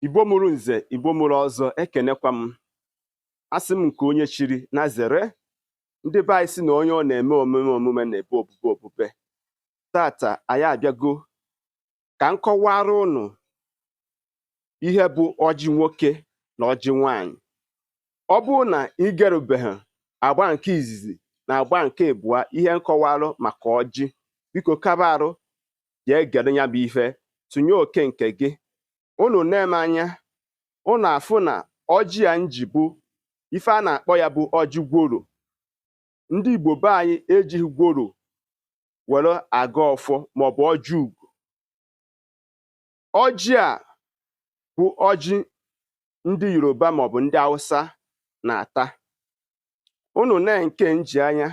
Igbo mụrụ nze, Igbo mụrụ ọzọ, ekenekwa m. Asị m nke onye chiri na zere. Ndị be anyị sị na onye ọ na-eme omume omume na-ebe obube obube. Tata anyị abịago ka m kọwara ụnụ ihe bụ ọjị nwoke na ọjị nwaanyị. Ọ bụrụ na ị gerubeghị agba nke izizi na agba nke ịbụa ihe nkọwarụ maka ọjị, biko kaba arụ jee gere ya bụ ife, tụnye oke nke gị. Unu nee m anya, unu afụ na ọjị a nji bụ ife a na-akpọ ya bụ ọjị gworo. Ndị Igbo be anyị ejighị gworo were agọ ọfọ maọbụ ọjị ugo. Ọjị a bụ ọjị ndị Yoruba maọbụ ndị Hausa na-ata. Unu nee nke nji anya,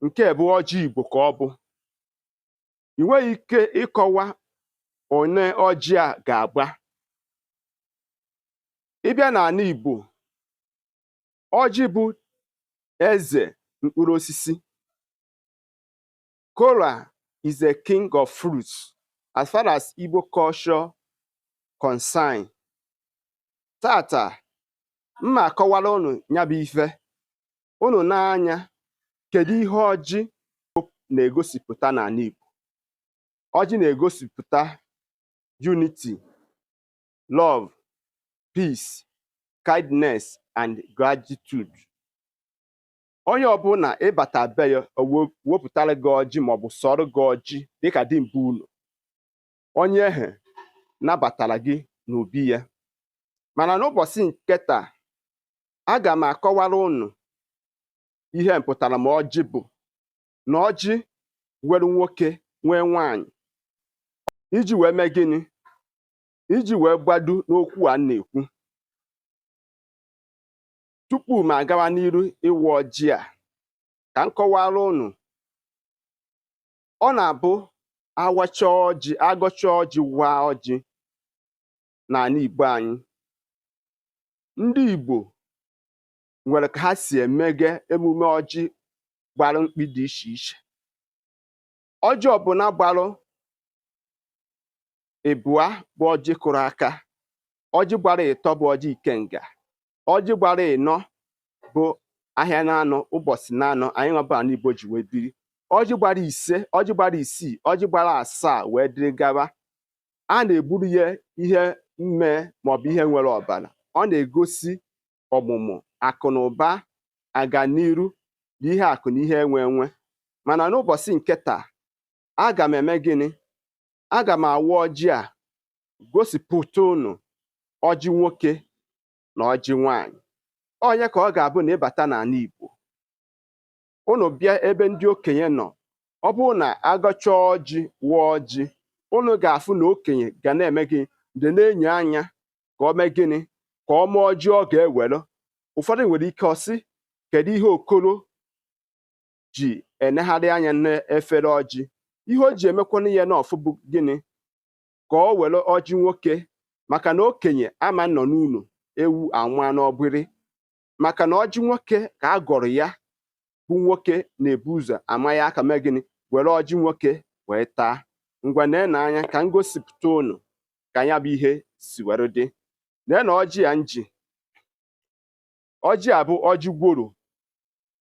nke bụ ọjị Igbo ka ọ bụ. I nweghị ike ịkọwa one ọjị a ga-agba. Ị bịa n'ala Igbo, ọjị bụ eze mkpụrụ osisi. Kola is a king of fruits as far as Igbo culture concern. Tata, m ma akọwara unu ya bụ ife. Unu nee anya, kedu ihe ọjị na-egosipụta n'ala Igbo? Ọjị na-egosipụta unity, love, peace, kindness and gratitude. Onye ọbụla ịbata be ya, o wepụtara gị ọjị maọbụ sọrọ gị ọjị dịka dimkpa unu, onye ehe nabatara gị n'obi ya. Mana n'ụbọchị nke taa, aga m akọwara unu ihe mpụtara ma ọjị bụ na ọjị nwere nwoke nwee nwaanyị, iji wee mee gịnị? Iji wee gbado n'okwu a m na-ekwu. Tupu m agawa n'iru ịwa ọjị a, ka m kọwara unu, ọ na-abụ awachaa ọjị, agọchaa ọjị, waa ọjị n'ala Igbo anyị. Ndị Igbo nwere ka ha si emege emume ọjị gbara mkpi dị iche iche. Ọjị ọbụla gbarụ ịbụa bụ ọjị kụrụ aka, ọjị gbara ịtọ bụ ọjị ikenga, ọjị gbara ịnọ bụ ahịa na-anọ, ụbọchị na-anọ anyị nwa bụ ala Igbo ji wee biri. Ọjị gbara ise, ọjị gbara isii, ọjị gbara asaa wee dịrị gawa. A na-egburu ya ihe mme maọbụ ihe nwere ọbara. Ọ na-egosi ọmụmụ, akụ na ụba, aganiru na ihe akụ na ihe enwe enwe. Mana n'ụbọchị nke taa, aga m eme gịnị? Aga m awa ọjị a gosipụta unu ọjị nwoke na ọjị nwaanyị. Onye ka ọ ga-abụ na ịbata n'ala Igbo, unu bịa ebe ndị okenye nọ, ọ bụrụ na agọchaa ọjị waa ọjị, unu ga-afụ na okenye ga na-eme gịnị? Dị na-enyo anya ka o mee gịnị? Ka ọ maa ọjị ọ ga-ewere. Ụfọdụ nwere ike ọ sị, kedu ihe Okoro ji enegharị anya n'efere ọjị? Ihe o ji emekwanụ ya n'ọfụ bụ gịnị? Ka ọ were ọjị nwoke, maka na okenye ama nọ n'ụlọ ewu anwụọ n'ọgbịrị, maka na ọjị nwoke ka a gọrọ ya bụ nwoke na-ebu ụzọ ama ya aka mee gịnị? Were ọjị nwoke wee taa. Ngwa nee anya ka m gosipụta unu ka ya bụ ihe si were dị. Nee na ọjị a nji. Ọjị a bụ ọjị gworo.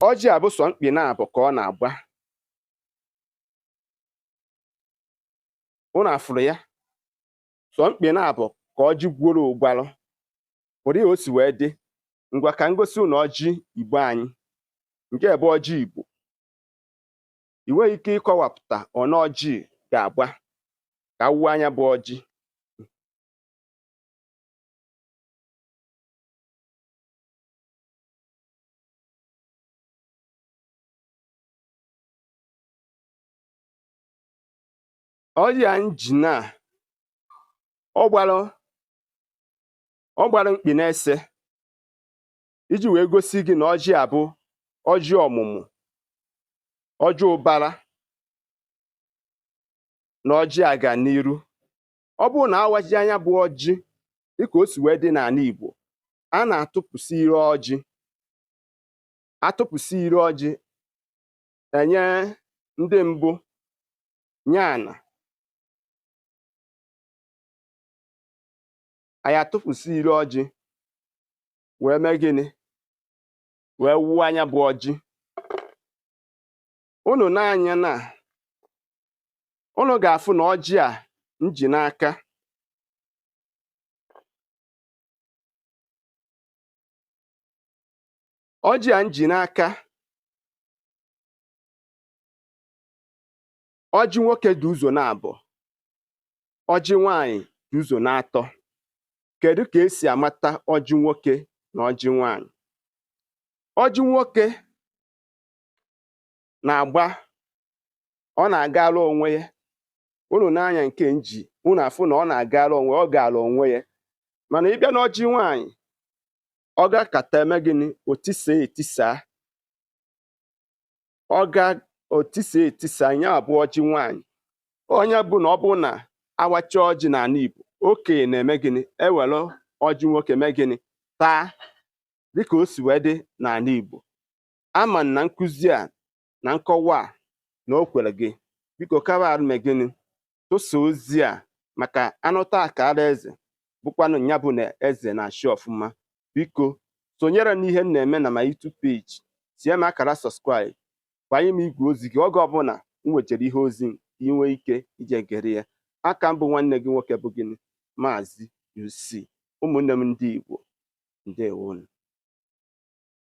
Ọjị a bụ sọ mkpị naabọ ka ọ na-agba. Unu afụrụ ya? Sọ mkpị naabọ ka ọjị gworo gbalụ. Ụdị o si wee dị. Ngwa ka m gosi unu ọjị Igbo anyị. Nke bụ ọjị Igbo. I nweghị ike ịkọwapụta one ọjị ga-agba ka awụọ anya bụ ọjị. Ọjị a nji na ọ gbara mkpị na-ese iji wee gosi gị na ọjị a bụ ọjị ọmụmụ, ọjị ụbara na ọjị aganiru. Ọ bụrụ na awaji anya bụ ọjị dịka o si wee dị n'ala Igbo, a na-atụpụsị ire ọjị, atụpụsị ire ọjị enye ndị mbụ nye ana. Anyị atụpụsị ire ọjị wee mee gịnị? Wee wụọ anya bụ ọjị. Unu na-anya na unu ga-afụ na ọjị a m ji n'aka ọjị a m ji n'aka ọjị nwoke dị ụzọ naabọ, ọjị nwaanyị dị ụzọ n'atọ. Kedu ka esi amata ọjị nwoke na ọjị nwaanyị? Ọjị nwoke na-agba, ọ na-agara onwe ya. Unu na-anya nke nji, unu afụ na ọ na-agara onwe, ọ gara onwe ya. Mana ị bịa n'ọjị nwaanyị, ọ ga-akata eme gịnị? O tisaa etisaa. Ọ ga o tisaa etisaa, ya bụ ọjị nwaanyị. Onye bụ na ọ bụ na awacha ọjị n'ala Igbo, okenye na-eme gịnị? Ewere ọjị nwoke mee gịnị? Taa, dịka o si wee dị n'ala Igbo. Ama na nkụzi a na nkọwa a na o kwere gị, biko kaba arụ mee gịnị? Tụsa ozi a maka anụta akara eze bụkwanụ nya bụ na eze na-achị ọfụma. Biko sonyere n'ihe m na-eme na my YouTube page, tie m akara subscribe, gbanye m igwe ozi gị oge ọbụla m wetara ihe ozi ka ị nwee ike ije gere ya. Aka m bụ nwanne gị nwoke bụ gịnị? Maazị UC. Ụmụnne m ndị Igbo, ndewonu.